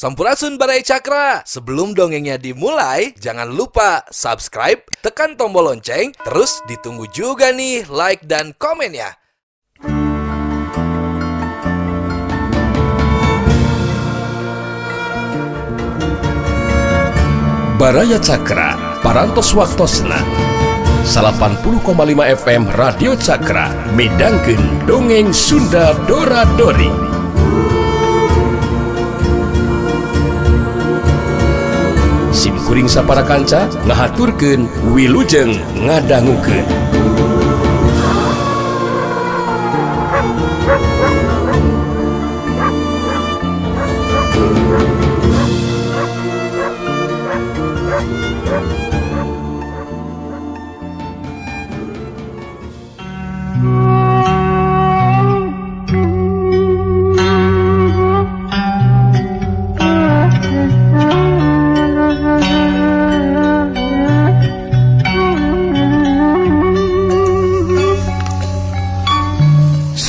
Sampurasun Baraya Cakra. Sebelum dongengnya dimulai, jangan lupa subscribe, tekan tombol lonceng, terus ditunggu juga nih like dan komennya. Baraya Cakra, Parantos Waktosna 80,5 FM Radio Cakra midangkeun dongeng Sunda Dora Dori. Sim kuring sapara kanca ngahaturkeun wilujeng ngadangukeun.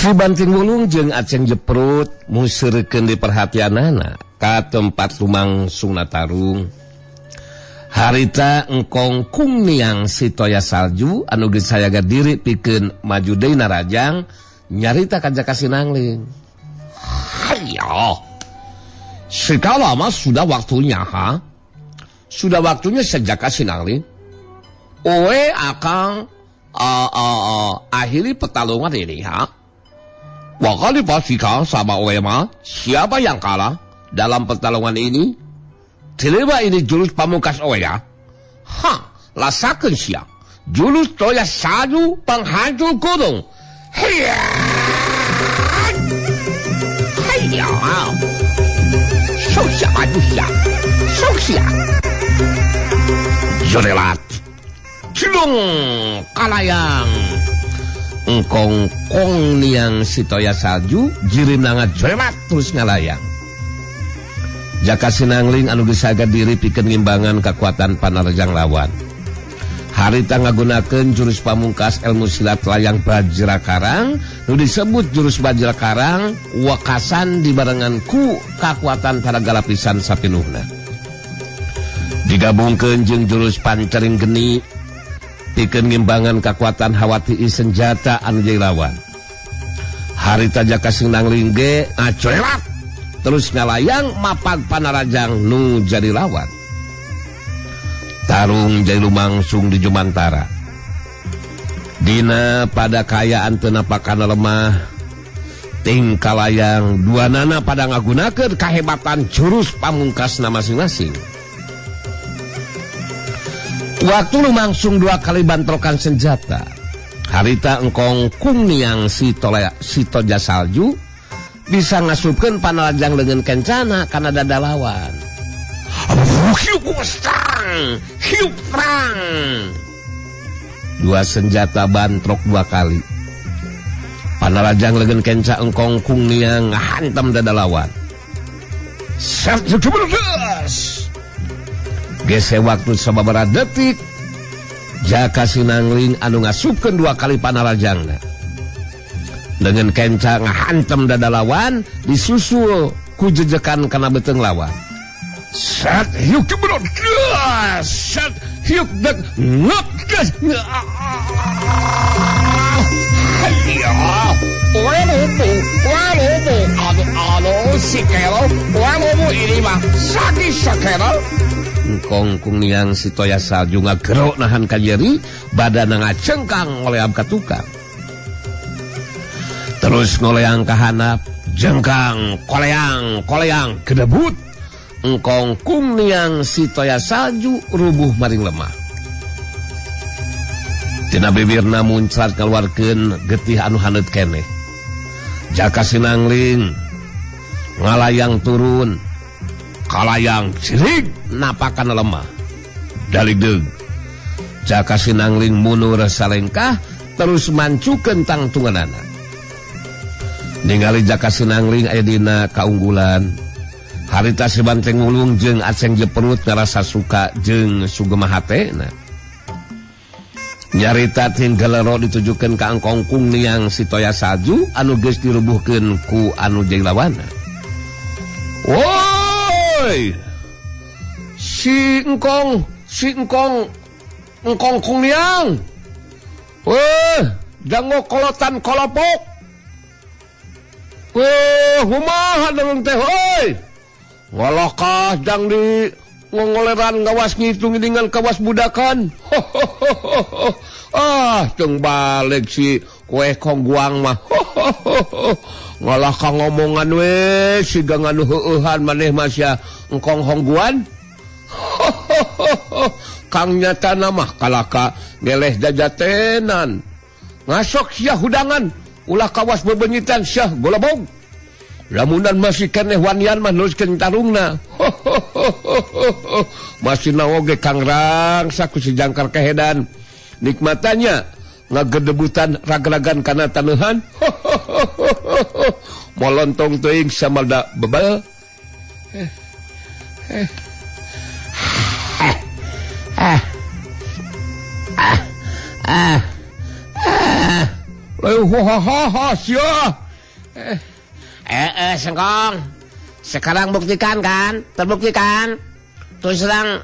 Si Banting Wulung jeung Aceng Jeprut museurekeun di perhatianana ka tempat lumangsungna tarung. Harita engkong kung niang si Toya Salju anu geus sayaga diri pikeun maju deui narajang nyarita ka Jaka Sinangling. Hayo. Sekarang mah sudah waktunya, ha? Sudah waktunya sejak Sinangling. Oe akan akhiri pertarungan ini, ha? Wakali pastikan sama Oema siapa yang kalah dalam pertarungan ini. Terima ini jurus pamungkas Oya. Ha, rasakan siang. Jurus Toya Salju penghancur gunung. Hiya, hiya, sukses manusia, sukses. Jorelat, cilung kalayang. Engkong kong niang si Toya Salju jirim nangat jorelat terus ngalayang. Jaka Sinangling anu geus saga diri pikeun ngimbangan kekuatan panarjang lawan. Harita ngagunakeun jurus pamungkas ilmu silat layang Bajra Karang nu disebut jurus Bajra Karang wakasan dibarengan ku kakuatan taraga lapisan sapinuhna. Digabungkeun jeung jurus pancering geni pikeun ngimbangan kakuatan hawati senjata anu jadi lawan. Harita Jaka Sinangling ge ngacorelat terus ngalayang mapag panarajang nu jadi lawan. Tarung jadi lumangsung di Jumantara. Dina pada kayaan teu napakana lemah tingkah layang dua nana pada ngagunakeun kahebatan jurus pamungkasna masing-masing. Waktu lumangsung dua kali bantrokan senjata, harita engkong kung niang si Toya Salju bisa ngasupkeun panarajang leungeun kencana kana dada lawan. Hiup perang. Dua senjata bantrok dua kali. Panarajang leungeun kenca engkong kung niang ngahantam dada lawan. Gese waktu sababaraha detik Jaka Sinangling anu ngasupkeun dua kali panarajangna. Dengan kenca ngahantem dada lawan disusul ku jejekan kana beuteung lawan. Set hiuk jebrot, set hiuk dek ngek gas. Hayo, walubu anu anu sikelo, walubu ini mah sakit sakelo. Engkong kung niang si Toya Salju ngagerok nahan kajeri, badana ngacengkang ngoleam ka tukang. Terus ngoleang kahanap, jengkang, koleang, koleang, kedebut. Engkong kung niang si Toya Salju rubuh maring lemah. Tina bibirna muncrat ngaluarkeun getih anu haneut keneh. Jaka Sinangling ngalayang turun, kalayang cirig napakan lemah. Daligdeug. Jaka Sinangling mundur salengkah terus mancukeun tangtunganana. Ningali Jaka Sinangling aya dina kaunggulan. Harita si Banteng Wulung jeung Aceng Jeprut ngarasa suka jeung sugema hatena. Nyarita ting gelero ditujukeun ka angkong kung niang si Toya Salju anu geus dirubuhkeun ku anu jeung lawanna. Woi! Woi. Si engkong engkong kuniang. Weh, dango kolotan kolopok. Weh, kumaha deung teh euy. Ngolokah jang di ngongoleran ngawas ngitung dengan kawas budakan. Ah, jeung balik si kue kongguang mah. Ngalah ka ngomongan we siga nganu heueuhan maneh mah sia engkong hongguan. Kang nyatana mah kalaka ngeleh jajatenan. Ngasok sia hudangan ulah kawas bebenyitan sia golobog. Lamunan masih keneh wanian mah neruskeun tarungna. Masih naoge kang rangsa ku si jangkar kehedan. Nikmatannya ngagedebutan ragragan kana taneuhan. Molontong teuing samalda bebel. Sia. Sengkong. Sekarang buktikan kan? Terbuktikan. Terus terang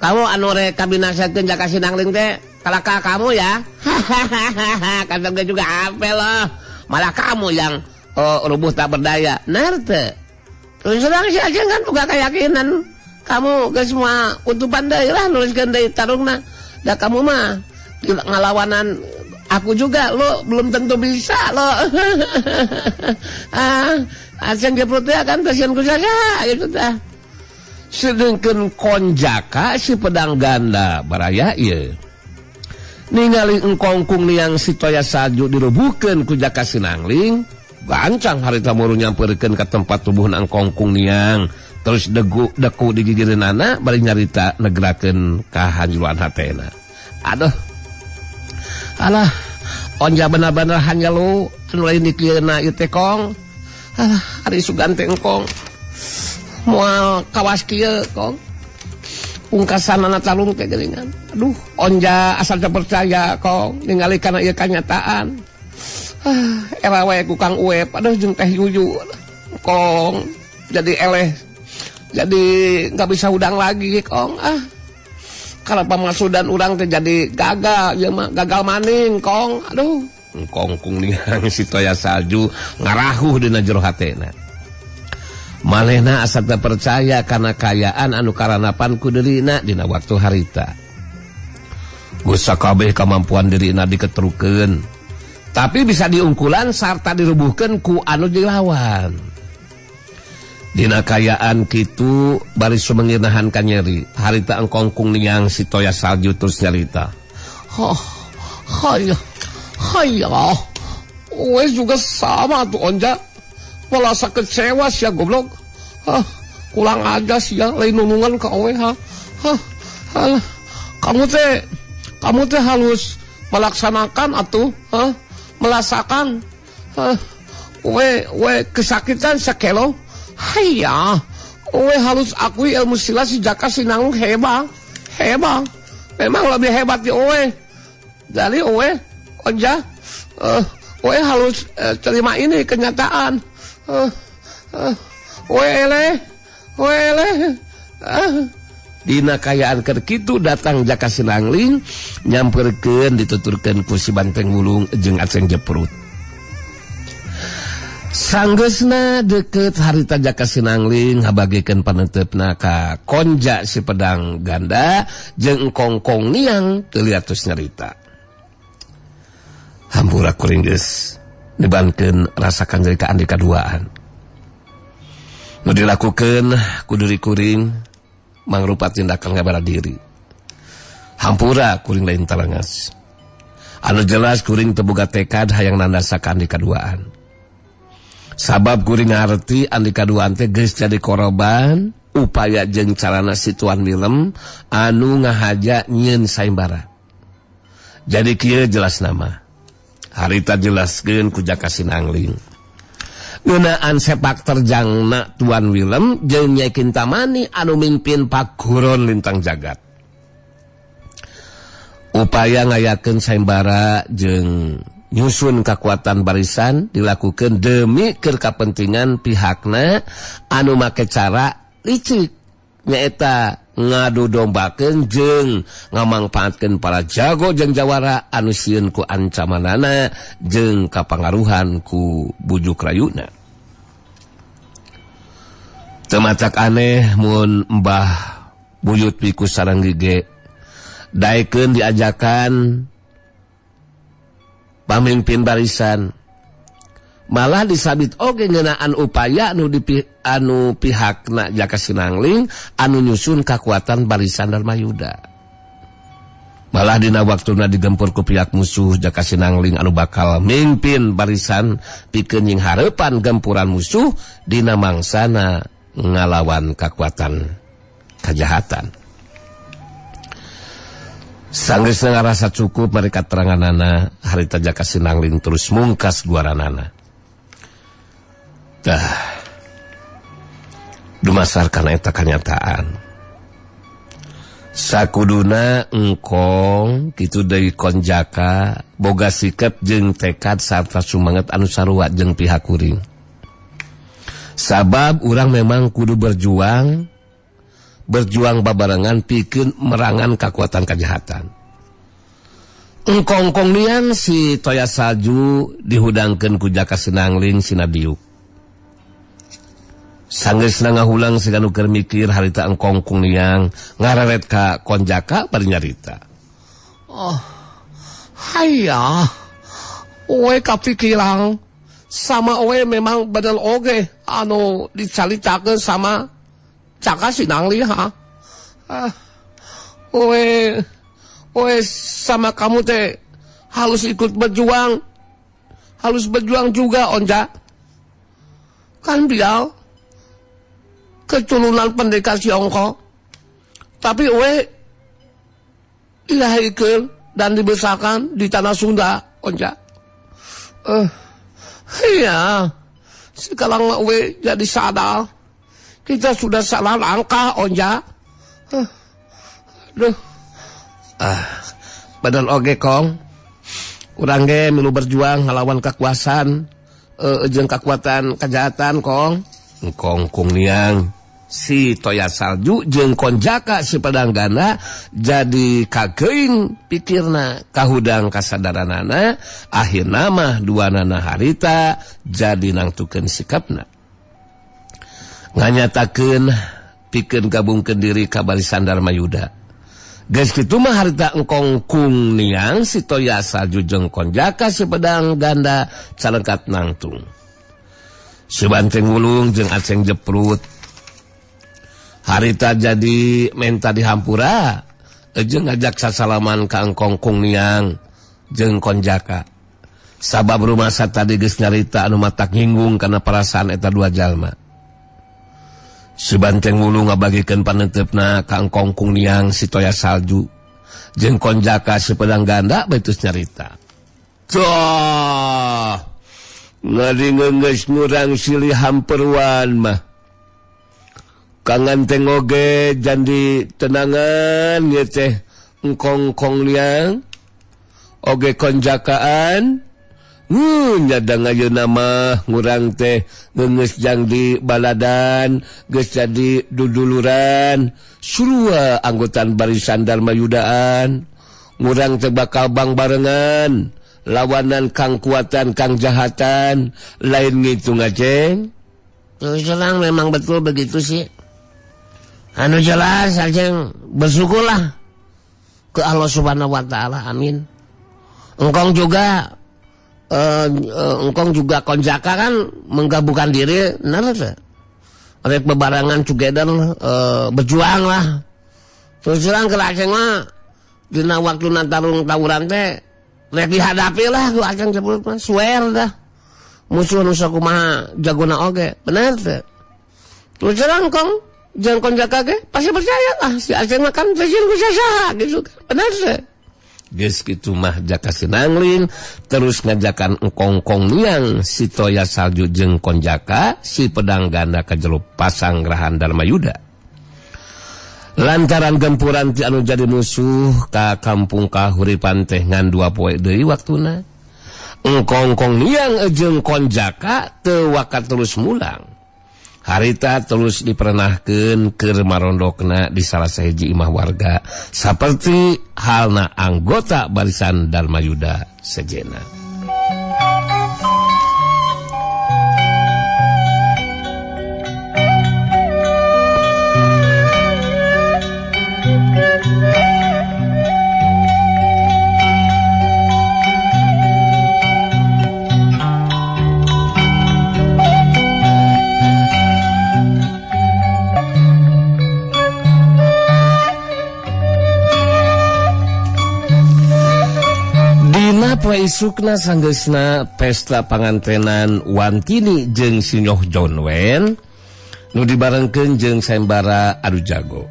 kamu anu rek kabinasakeun Jaka Sinangling teh kalaka kamu ya. Hahaha, kata gue juga apa loh. Malah kamu yang rubuh tak berdaya. Nar teu. Terus terang si Aceng kan buka keyakinan kamu ke semua utupan deui lah nuliskeun deui tarungna. Da kamu mah ngalawanan aku juga lo belum tentu bisa lo. Aceng jeprut teh kan kasihan ku saja gitu tah. Sedengkeun konjaka si pedang ganda baraya ieu. Ningali engkongkung niang si Toya Salju dirubuhkeun ku Jaka Sinangling, gancang harita muru nyamperkeun ka tempat tubuhna engkongkung niang, terus degu deku di gigireunana bari nyarita negrakeun kahanjuran hatena. Aduh. Alah, onja bener-bener hanya lu anu lain dikieuna ieu teh kong. Alah, ari sugan teh engkong. Moal kawas kieu kong. Pungkasanana tarung teh geuningan. Aduh, onja asal teu percaya kong ningali kana ieu kanyataan. Era wae ku Kang Uep, aduh jeung Teh Yuyu. Kong jadi eleh. Jadi enggak bisa hudang lagi kong. Ah. Kalau pamasudan urang teh jadi gagal ieu mah, gagal maning kong. Aduh, engkongkung niang si Toya Salju ngarahuh dina jero hatena. Manehna asa teu percaya kana kaayaan anu karanapan ku dirina dina waktu harita. Geus sakabeh kamampuan dirina diketrukeun, tapi bisa diungkulan sarta dirubuhkeun ku anu dilawan. Dina kaayaan kitu bari sumengir nahan kanyeri, harita engkongkung niang si Toya Salju terus nyarita. Oh, haya, haya, we juga sama tuh onja. Merasa kecewa sih ya goblok. Hah, kurang aja sih ya, lain nunungan ke owe ha. Hah, alah. Kamu teh harus melaksanakan atuh, hah, melasakan. Hah, we kesakitan sakelo. Haiya, we harus akui ilmu silat si Jaka Sinangling hebat, hebat. Memang lebih hebat di owe. Jadi owe, onja, owe harus terima ini kenyataan. Wele. Dina kayaan keur kitu datang Jaka Sinangling nyamperkeun dituturkeun ku si Banteng Wulung jeung Aceng Jeprut. Sanggeusna deukeut harita Jaka Sinangling ngabagikeun paneuteup-na ka konja si pedang ganda jeung engkongkong niang teu liatus nyarita. Hampura kuring geus dibankeun rasa kanjeng ka andi kaduaan. Nu dilakukeun ku diri kuring mangrupa tindakan ngabara diri. Hampura kuring lain talengas. Anu jelas kuring teu boga tekad hayang nandasakan andi kaduaan. Sabab kuring ngarti andi kaduaan teh geus jadi korban upaya jeung carana si Tuan Willem anu ngahaja nyieun sayembara. Jadi kieu jelas nama. Harita jelaskeun ku Jaka Sinangling. Ngeunaan sepak terjangna Tuan Willem jeung Nyai Kintamani anu mimpin paguron lintang jagat. Upaya ngayakeun sayembara jeung nyusun kakuatan barisan dilakukan demi keur kapentingan pihakna anu make cara licik nyaeta ngadu dombakeun jeung ngamangpaatkeun para jago jeung jawara anu sieun ku ancamanana jeung kapangaruhan ku bujuk rayuna. Teu macak aneh mun Mbah Buyut Piku sareng Gege daekeun diajakan pamimpin barisan, malah disabit oge ngeunaan upaya anu anu pihakna Jaka Sinangling anu nyusun kakuatan barisan Darmayuda. Malah dina waktuna digempur ku pihak musuh, Jaka Sinangling anu bakal mimpin barisan pikeun nyinghareupan gempuran musuh dina mangsana ngalawan kakuatan kajahatan. Sanggeusna ngarasa cukup mereka teranganana, harita Jaka Sinangling terus mungkas guaranana. Dah, dumasar kana eta kanyataan. Sakuduna engkong kitu deui Konjaka boga sikep jeung tekad sarta sumanget anu sarua jeung pihak kuring. Sabab urang memang kudu berjuang, berjuang babarengan pikeun merangan kakuatan kejahatan. Engkong-kong nian si Toya Salju dihudangkeun ku Jaka Sinangling sina diuk. Sanggeusna ngahulang siga nu keur mikir harita engkong-kong niang ngareret ka Konjaka bari nyarita. Oh, haya, we kapikiran sama we memang bedel oge anu dicaritakeun sama Jaka Sinangling ha. We sama kamu teh harus ikut berjuang, harus berjuang juga Onja. Kan biar keturunan pendekar Siongko, tapi we dilahirkan dan dibesarkan di tanah Sunda, Onja. Iya, sekarang we jadi sadar kita sudah salah langkah, Onja. Aduh. Badan oge kong, urang ge milu berjuang ngalawan kekuasaan, jeung kekuatan kejahatan kong. Engkong kong niang si Toya Salju jeung Konjaka si Pedang Ganda jadi kageing pikirna kahudang kasadaranana, akhirna mah duanana harita jadi nangtukeun sikapna, nganyatakeun pikeun gabungkeun diri ka barisan Darmayuda. Geus kitu mah harita engkong kung niang si Toya Salju jeung Konjaka si Pedang Ganda calengkat nangtung. Si Banteng Wulung jeung Aceng Jeprut harita jadi menta dihampura jeung ngajak sasalaman ka engkong kung niang jeung Konjaka. Sabab rumasa tadi geus nyarita anu matak nyinggung kana perasaan eta dua jalma. Si Banteng Wulung ngabagikeun panenteupna ka engkong kung niang si Toya Salju jeung Konjaka si Pedang Ganda beutus nyarita. Tuh, ngadingeungeus ngurang silih hamperwan mah. Kangan teh oge jandi tenangan ieu teh engkong kong niang oge Konjakaan. Nyadang ayeuna mah ngurang teh geus jang di baladan, geus jadi duduluran, sarua anggotaan barisan Darmayudaan. Ngurang teh bakal bang barengan, lawanan kang kuatan kang jahatan, lain ngitung aceng. Terus terang memang betul begitu sih. Anu jelas aceng bersyukurlah ke Allah Subhanahu wa taala, amin. Engkong juga engkong juga Konjaka kan menggabungkan diri, benar tuh. Rek bebarengan together berjuang lah. Terus terang ke aceng mah dina waktu tarung tawuran teh rek dihadapi lah ku aceng sebut mah swear dah. Musuh nu sakumaha jagona oge, bener teh. Terus terang kong jeung Konjaka ge pasti percaya lah si aceng mah kan presiden ku saha gitu kan, bener teh. Geus kitu mah Jaka Sinangling terus ngajakan engkong-kong niang si Toya Salju jeung Konjaka si Pedang Ganda ka jero pasanggrahan Darmayuda. Lantaran gempuran ti anu jadi musuh ka kampung Kahuripan teh ngan 2 poe deui waktuna. Engkong-kong niang jeung Konjaka teu waka terus mulang. Harita terus diperenahkeun keur marondokna di salah sahiji imah warga saperti halna anggota barisan Darmayuda sejena. Poe isukna sanggeusna pesta pangantenan Wantini jeung Sinyoh John Wen nu dibarengkeun jeung sayembara adu jago.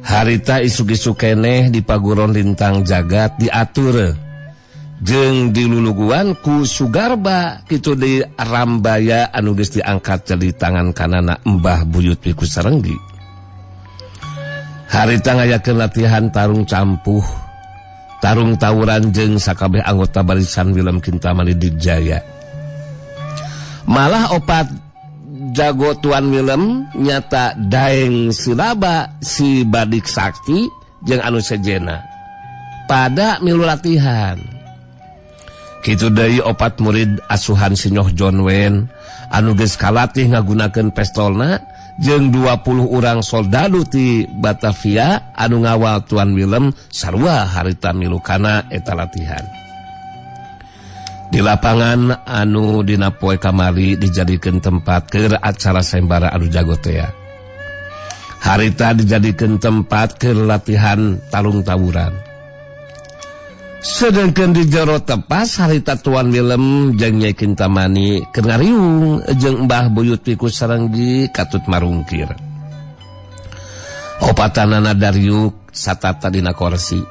Harita isuk-isuk keneh di paguron lintang jagat diatur jeung diluluguan ku Sugarba kitu di Rambaya anu geus diangkat jadi tangan kanana Mbah Buyut Wiku Sarenggi. Harita ngayakeun latihan tarung campuh, tarung tawuran jeung sakabeh anggota barisan Wilem Kintamani Dijaya. Malah opat jago Tuan Wilem nyata Daeng Silaba si Badik Sakti jeung anu sejena pada milu latihan. Kitu deui opat murid asuhan Sinyoh John Wen anu geus kalatih ngagunakeun pestolna jeung 20 urang soldadu ti Batavia anu ngawal Tuan Willem sarua harita milu kana eta latihan. Di lapangan anu dina poe kamari dijadikeun tempat keur acara sayembara adu jago tea. Harita dijadikeun tempat keur latihan tarung tawuran. Sedangkan di jero tepas harita Tuan Willem jeung Nyai Kintamani keur ngariung jeung Mbah Buyut Wiku Sarenggi katut marungkir. Opatanana dariuk satata dina korsi.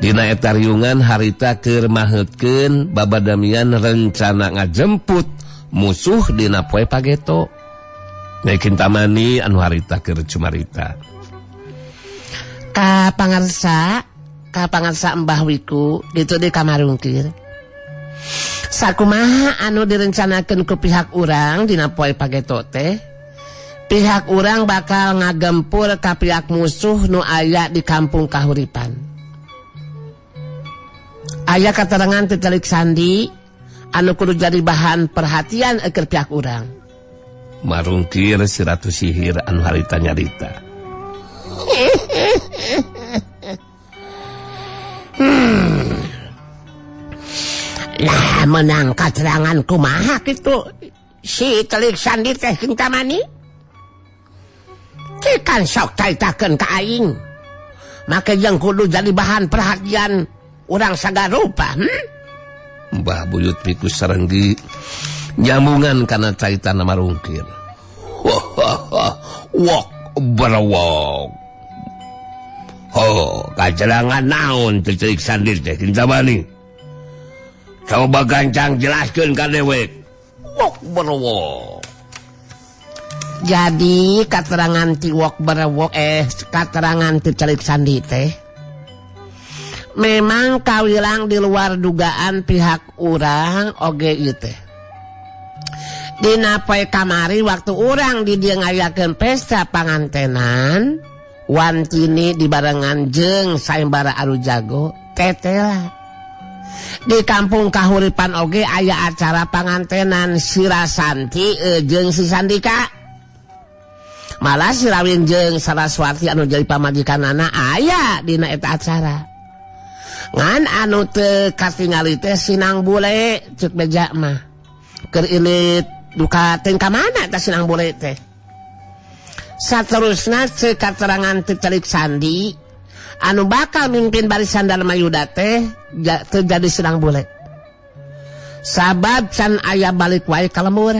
Dina eta riungan harita keur maheutkeun babadamian rencana ngajemput musuh dina poe pageto. Nyai Kintamani anu harita keur cumarita. Ka pangarsa, kapangarsa Mbah Wiku ditu di kamarungkir. Sakumaha anu direncanakeun ku pihak urang dina poe pageto teh, pihak urang bakal ngagempur ka pihak musuh nu aya di kampung Kahuripan. Aya katerangan ti Telik Sandi anu kudu jadi bahan perhatian eukeur pihak urang. Marungkir si Ratu Sihir anu harita nyarita. Lah menang katerangan kumaha kitu si Telik Sandi teh Kintamani? Cikan sok caritakeun ka aing. Make jeung kudu jadi bahan perhatian urang sagarupa, Mbah Buyut Wiku Sarenggi nyambungan kana caritana marungkir. Wah, wok berwok. Oh, kacerangan naon teh Telik Sandi teh Kintamani? Coba gancang jelaskeun ka dewek. Wok berwok. Jadi katerangan ti wok berwok katerangan ti Telik Sandi teh memang kawilang di luar dugaan pihak urang oge ieu teh. Dina poe kamari waktu urang di dieu ngayakeun pesta pangantenan, Wantini dibarengan jeung sayembara anu jago tetela. Di kampung Kahuripan oge aya acara pangantenan Sirasanti jeung si Sandika. Malah Sirawin jeung Saraswati anu jadi pamajikanana aya dina eta acara. Ngan anu teu katingali teh Sinang Bule ceuk beja mah. Keur ilit duka teh ka mana eta Sinang Bule teh. Saterusna ceuk katerangan ti Telik Sandi anu bakal mimpin barisan Darmayuda teh teu jadi Sinang Bule. Sabab can aya balik wae ka lembur.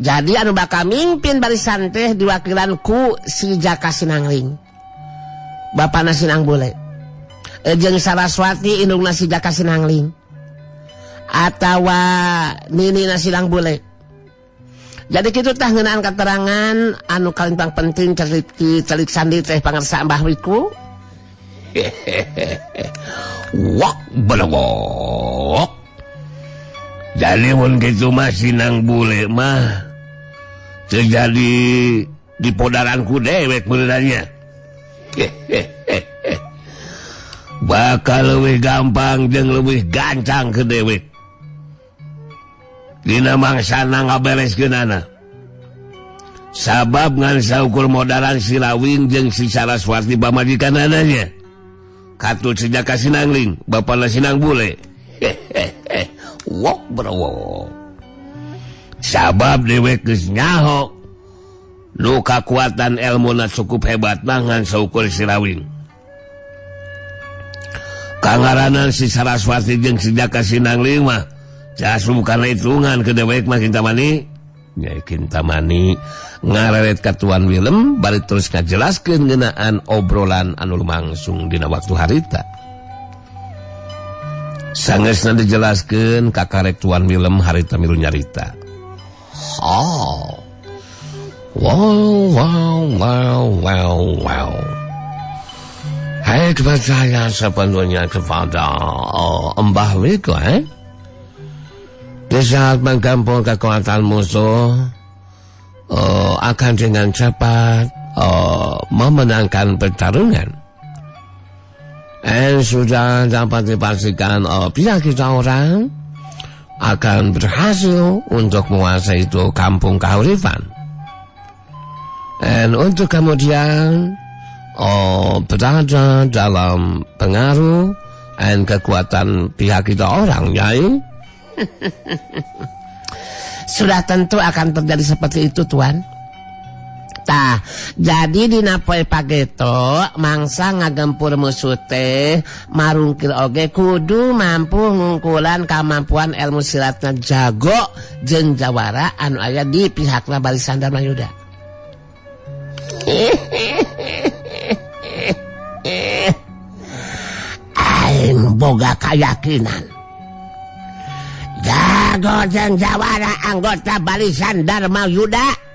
Jadi anu bakal mimpin barisan teh diwakilan ku si Jaka Sinangling. Bapana Sinang Bule. Jeung Saraswati indungna si Jaka Sinangling. Atawa ninina Sinang Bule. Jadi kitu tah ngeunaan katerangan anu kalintang penting Celik Sandi teh pangarsa Mbah Wiku. Wak belewok. Jadi mun kitu mah Sinang Bule mah Terjadi di podaranku dewek meureunnya. Bakal leuwih gampang jeung leuwih gancang ke dewek. Dina mangsana ngabereskeunana. Sabab ngan saukur modaran si Rawing jeung si Saraswati pamajikanana nya. Katut sejak ka Sinangling, bapana Sinang Bule. Wok bro. Sabab dewek geus nyaho nu kakuatan elmuna cukup hebat mah ngan saukur si Rawing. Kangaranan si Saraswati jeung si Jaka Sinangling mah jasum kana hitungan ke dewek mah Kintamani. Nyai Kintamani ngareret ka Tuan Willem bari terus ngajelaskeun ngeunaan obrolan anu lumangsung dina waktu harita. Sangeusna dijelaskeun kakarek Tuan Willem harita milu nyarita. Oh. Wow wow wow wow wow. Hai, kepercayaan sepenuhnya kepada Mbah Wiko, Di saat menggempur kekuatan musuh, akan dengan cepat memenangkan pertarungan. Sudah dapat dipastikan pihak kita orang akan berhasil untuk menguasai itu kampung Kahuripan. Dan untuk kemudian berada dalam pengaruh dan kekuatan pihak kita orang, Nyai. Sudah tentu akan terjadi seperti itu, Tuan. Tah, jadi dina poe pageto mangsa ngagempur musuh teh marungkir oge kudu mampu ngungkulan kamampuan ilmu silatna jago jeung jawara anu aya di pihakna barisan Darmayuda. Aing boga kayakinan jago jeung jawara anggota barisan Darmayuda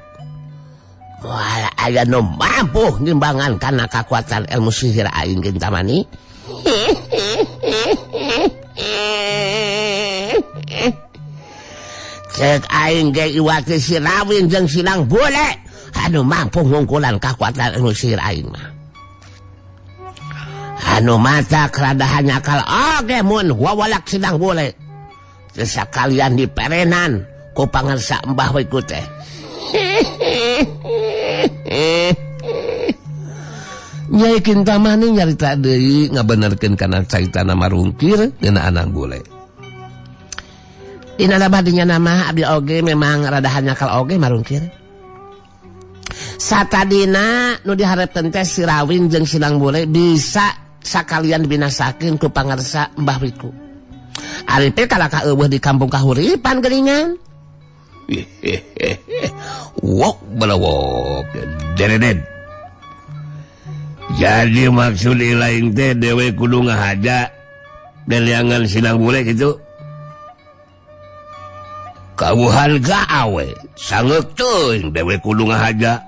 moal aya nu mampu ngimbangan kana kakuatan ilmu sihir aing Kintamani. Cek aing ge iwati si Rawin jeung Sinang Bule anu mampu ngungkulan kakuatan ilmu sihir aing mah. Anu mata keradahan nyakal oge mun wawalak Sinang Bule. Sakalian diperenan ku pangarsa Mbah Wiku teh. Nyai Kintamani nyarita deui ngabenerkeun kana caritana marungkir ngeunaan bule. Dina badinya nama abdi oge memang rada nyakal oge marungkir. Satadina nu diharepkeun teh si Rawin jeung Sinang Bule bisa sakalian dibinasakeun ku pangarsa Mbah Wiku. Ari teh kalaka eueuh di kampung Kahuripan geuningan. Wok balawok dereden. Jadi maksud lain teh dewe kudu ngahaja deliangan Sinang Bule gitu. Kawuhan gawe sangeuk teuing dewe kudu ngahaja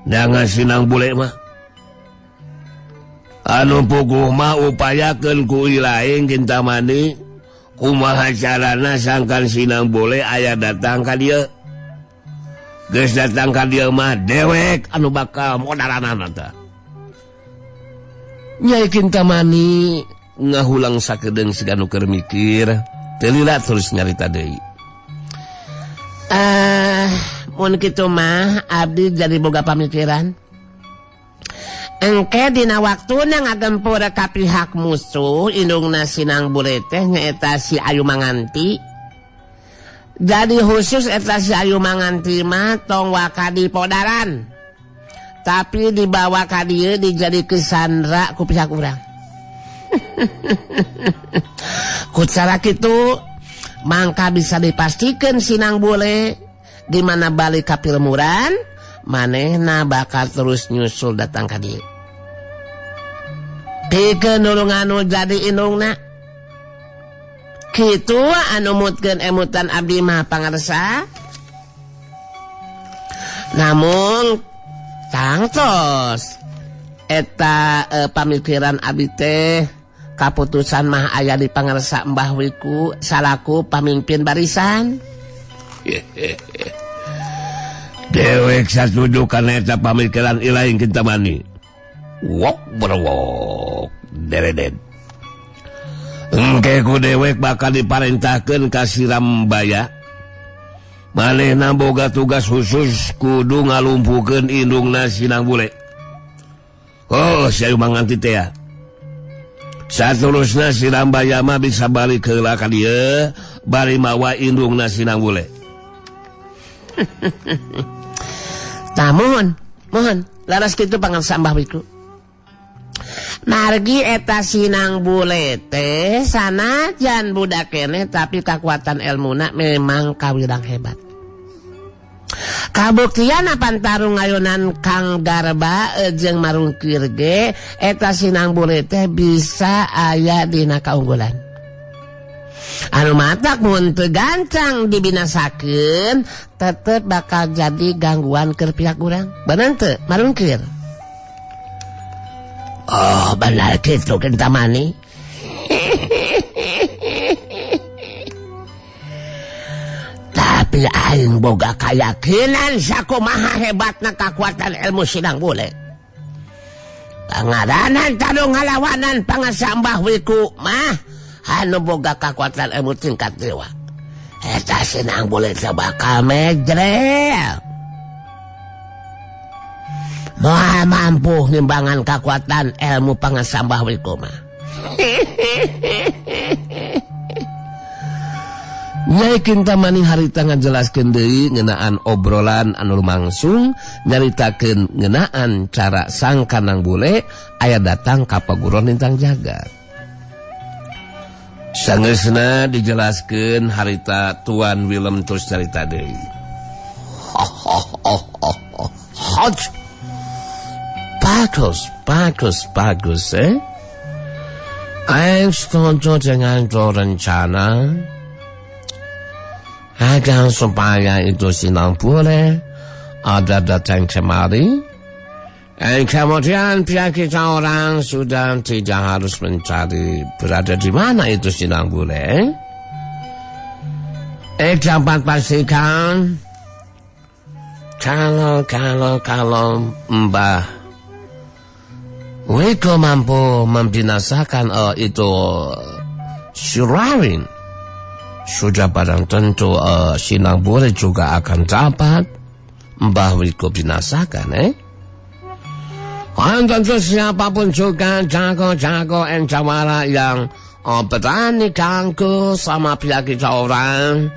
dangan Sinang Bule mah. Anu puguh mah upayakeun ku ilaing Kintamani kumaha carana sangkan Sinang Bule aya datang ka dieu. Geus datang ka dieu mah dewek anu bakal modaranana tah. Nyai Kintamani ngahulang sakedeung siga nu keur mikir, teu lila terus nyarita deui. Mun kitu mah abdi jadi boga pamikiran. Engke dina waktuna ngagempur ka pihak musuh indungna Sinang Bule teh nyaeta si Ayu Manganti. Jadi khusus eta si Ayu Manganti mah tong waka di podaran. Tapi dibawa ka dieu dijadikeun sandra ku pihak urang. Ku cara kitu mangka bisa dipastikan Sinang Bule di mana balik ka Pilmuran manehna bakal terus nyusul datang ka dieu. Pikeun nulungan anu jadi indungna. Kitu anu mutkeun emutan abdi mah pangarsa. Namun tangtos eta pamikiran abdi teh kaputusan mah aya di pangarsa Mbah Wiku salaku pamimpin barisan. Dewek satuju kana eta pamikiran Ilaing Kintamani. Wok berwok deredet. Engke ku dewek bakal diparentahkeun ka Sirambaya. Manehna boga tugas khusus kudu ngalumpuhkeun indungna Sinang Bule. Oh, si ayu manganti teh. Saterusna Sirambaya mah bisa balik heula ka dieu bari mawa indungna Sinang Bule. Tah mohon, mohon laras kitu pangarsa Mbah Wiku. Margi eta Sinang Bule teh sanajan budak keneh tapi kakuatan elmuna memang kawirang hebat. Kabuktian apan tarung ngayonan Kang Garba jeung Marungkir ge eta Sinang Bule teh bisa aya dina kaunggulan. Anu matak mun teu gancang dibinasakeun tetep bakal jadi gangguan keur pihak urang. Bener teu Marungkir? Oh, benar gitu Kintamani. Tapi aing boga kayakinan sakumaha hebatna kakuatan ilmu Sinang Bule. Pangaranan tarung ngalawanan pangarsa Mbah Wiku mah anu boga kakuatan ilmu tingkat dewa. Eta Sinang Bule teh bakal mejrel. Moal mampu nimbangan kakuatan ilmu pangarsa Mbah Wiku mah. Nyai Kintamani harita ngajelaskeun deui ngeunaan obrolan anu lumangsung nyaritakeun ngeunaan cara Sang Kanang Bule aya datang ka paguron Lintang Jagat. Sangeusna dijelaskeun harita Tuan Willem terus carita deui. Bagus, bagus, bagus, eh? Aing setuju dengan rencana agar supaya itu Sinang Bule ada datang kemari. Dan kemudian pihak kita orang sudah tidak harus mencari berada di mana itu Sinang Bule. Dapat pastikan kalau Mbah Wiko mampu membinasakan itu Surawin, sudah barang tentu Sinang Bule juga akan dapat Mbah Wiko binasakan, eh? Tentu siapapun juga jago-jago Encawara yang berani ganggu sama pihak kita orang,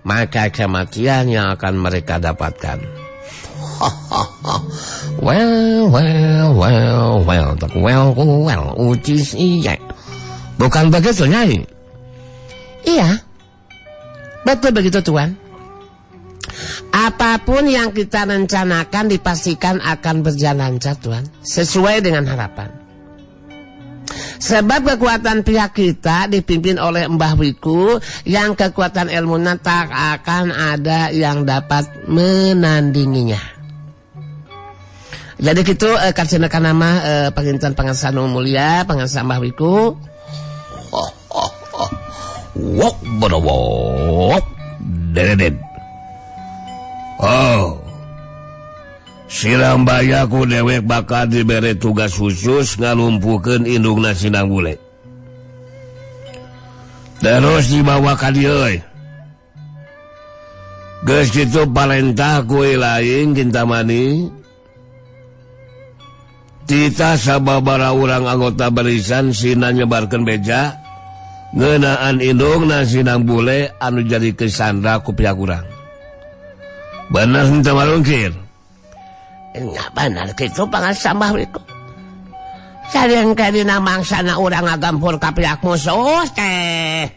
maka kematian yang akan mereka dapatkan. Well, well, well, well, well, well, uji iya. Bukan begitu, Nyai? Iya, betul begitu, Tuan. Apapun yang kita rencanakan dipastikan akan berjalan lancar, Tuan, sesuai dengan harapan. Sebab kekuatan pihak kita dipimpin oleh Mbah Wiku yang kekuatan ilmunya tak akan ada yang dapat menandinginya. Jadi gitu karena nama panginten pangarsa nu mulia pangarsa Mbah Wiku. Oh, oh, oh. Wok berwok dedet. Oh, Sirambaya ku dewek bakal dibere tugas khusus ngalumpuhkeun indungna Sinang Bule. Terus dibawa ka dieu euy. Geus kitu parentah ku lain Kintamani. Tita sababaraha urang anggota barisan sina nyebarkeun beja ngeunaan indungna Sinang Bule anu jadi kesandra ku pihak urang. Benar henteu Marungkir? Enggak benar kitu pangarsa Mbah Wiku. Sareng kadina mangsana urang ngagampur ka pihak musuh teh.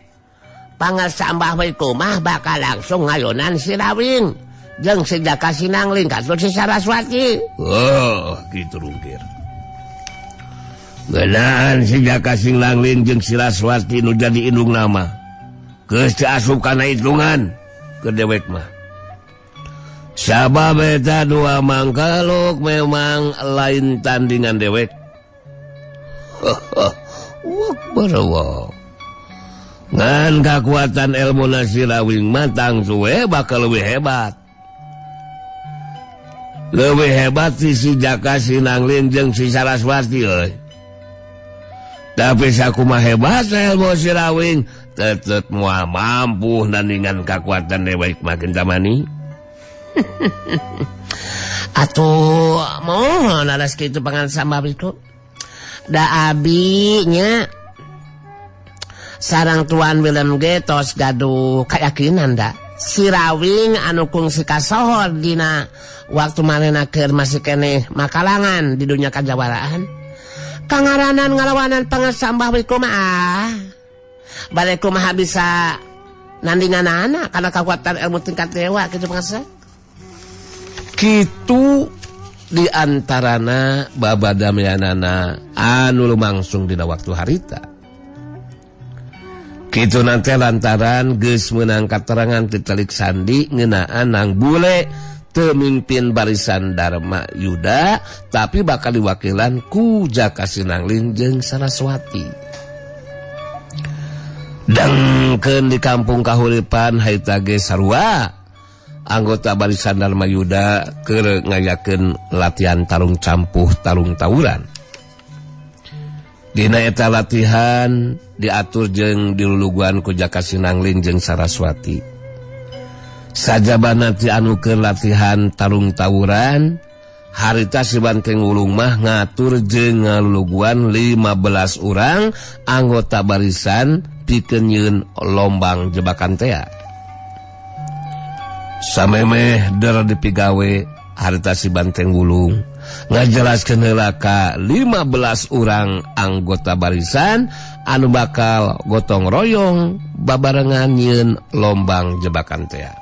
Pangarsa Mbah Wiku mah bakal langsung ngayonan si Rawing jeung si Jaka Sinangling katut si Saraswati. Oh, kitu Rungkir. Ngeunaan si Jaka Sinangling jeung si Saraswati nu jadi indung nama. Geus teu asup kana hitungan ke dewek mah. Sabab eta dua mangkaluk memang lain tandingan dewek. Wok berwok. Ngan kakuatan ilmu Nasirawing matang suwe bakal lebih hebat. Leuwih hebat si Jaka Sinangling jeung si Saraswati euy. Tapi sakumaha hebat ilmu si Rawing tetep moal mampu nandingan kakuatan Dewa Hikmah Kintamani. Atuh mohon alas kitu pangansambah itu. Da abi nya sarang Tuan Willem ge tos gaduh kayakinan da si Rawing anu kungsi kasohor dina waktu manehna keur masih keneh makalangan di dunia kajawaraan. Kangaranan ngalawanan pangasambah we kumaha balik kumaha bisa nandinganana karena kekuatan ilmu tingkat dewa kitu pangasa. Kitu diantarana babadamyanana anu lumangsung dina waktu harita. Kitu nanti lantaran geus meunang katerangan ti Telik Sandi ngeunaan nang bule teu mimpin barisan Dharma Yuda tapi bakal diwakilan ku Jaka Sinangling jeung Saraswati. Dengkeun di kampung Kahuripan harita ge sarua anggota barisan Dharma Yuda keur ngayakeun latihan tarung campuh tarung tawuran. Dina eta latihan diatur jeung diluluguan ku Jaka Sinangling jeung Saraswati. Sajabana ti anu keur latihan tarung tawuran, harita si Banteng Wulung mah ngatur jeung ngaluluguan 15 urang anggota barisan pikeun nyieun lombang jebakan tea. Samemeh der dipigawe harita si Banteng Wulung ngajelaskeun heula ka 15 urang anggota barisan anu bakal gotong royong babarengan nyieun lombang jebakan tea.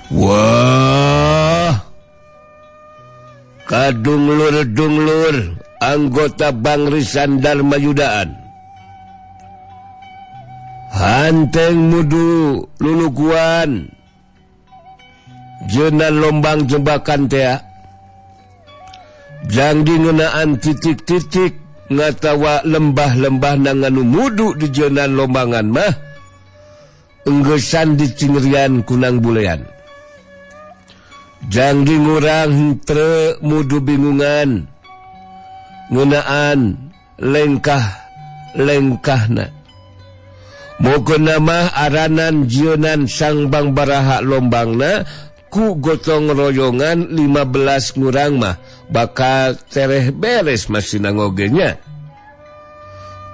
Wah, kadunglur-dunglur anggota Bangrisan Dharma Yudaan hanteng mudu luluguan jenan lombang jebakan tea jang dingeunaan titik-titik ngatawa lembah-lembah nanganu mudu di jenan lombangan mah enggesan dicingrian kunang bulean. Janggi ngurang henteu mudu bingungan ngeunaan lengkah-lengkahna. Moga mah aranan jieunan Sang Bang Baraha lombangna ku gotong royongan 15 ngurang mah bakal tereh beres masih nangoge nya.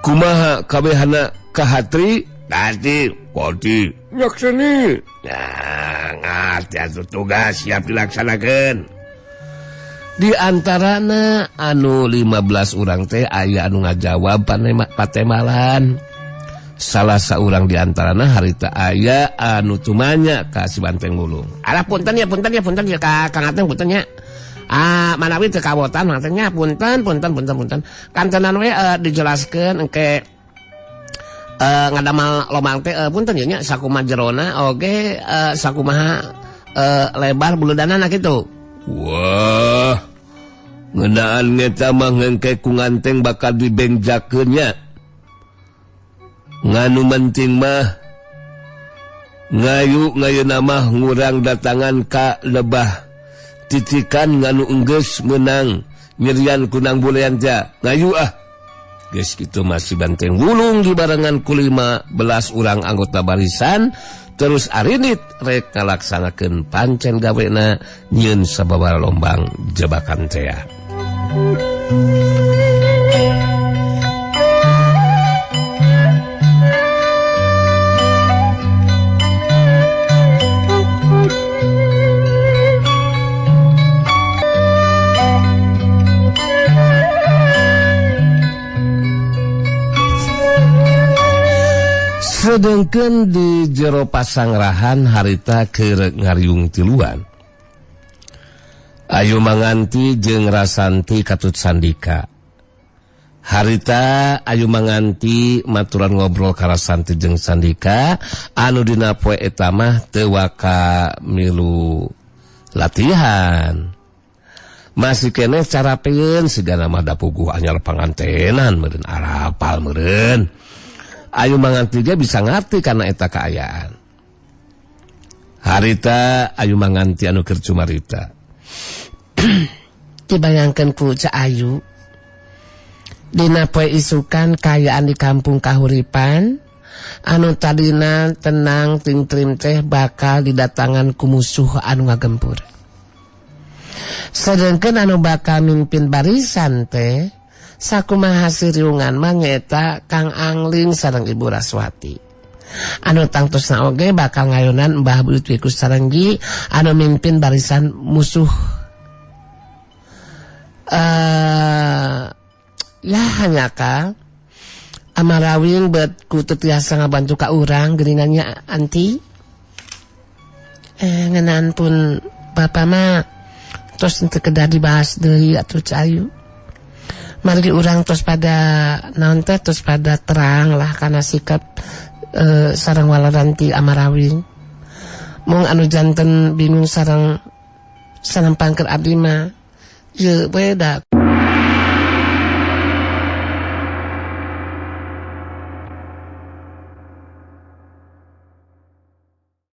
Kumaha kabehana kahatri? Tadi kodi nyakseni. Nah, ngarti atuh tugas siap dilaksanakeun. Di antarana anu 15 urang teh aya anu ngajawab patemalan. Salah saurang di antarana harita aya anu tumanya ka si Banteng Wulung. Alah punten ya punten ya punten ya ka Kang Ateng punten nya. Ah manawi teu kawotan Ateng nya punten punten punten punten. Kantenan we dijelaskeun engke ngadamal lomang teh punten nya sakumaha jerona oge sakumaha lebar buludanana kitu. Wah, ngeunaan eta mah ngengke ku nganteng bakal dibengjakeun nya. Nganu penting mah ngayu ngayeuna mah ngurang datangan ka lebah titikan nganu enggeus meunang nyerian kunang bulean teh ngayu ah. Geus kitu masih Banteng Wulung dibarengan ku 15 urang anggota barisan terus arinit rek ngalaksanakeun pancen gawena nyieun sababaraha lombang jebakan tea. Sedengkeun di jero pasangrahan harita keur ngariung tiluan. Ayu Manganti jeung Rasanti katut sandika. Harita Ayu Manganti maturan ngobrol ka Rasanti jeung Sandika anu dina poe eta mah teu waka milu latihan. Masih keneh carapeun sigana mah da puguh anyar pangantenan meureun arapal meureun. Ayu Manganti ge bisa ngarti karena eta kaayaan. Harita Ayu Manganti anu keur cumarita. Dibayangkeun ku Ceu Ayu dina poe isukan kaayaan di kampung Kahuripan anu tadina tenang tintrim teh bakal didatangan ku musuh anu ngagempur. Sedengkeun anu bakal mimpin barisan teh sakumaha siriungan mah nyaeta Kang Angling sareng Ibu Raswati. Anu tangtosna oge bakal ngayonan Mbah Buyut Wiku Sarenggi anu mimpin barisan musuh. Ya hanya ka Amarawing bet ku teu tiasa ngabantu ka urang geuningannya anti. Ngeunaan pun bapa mah tos teu kedah dibahas deui atuh Ceu Ayu. Margi urang tos pada naon teh tos pada terang lah kana sikap sareng walaranti Amarawing. Mung anu janten bingung sareng sareng pangker abdi mah ieu we da.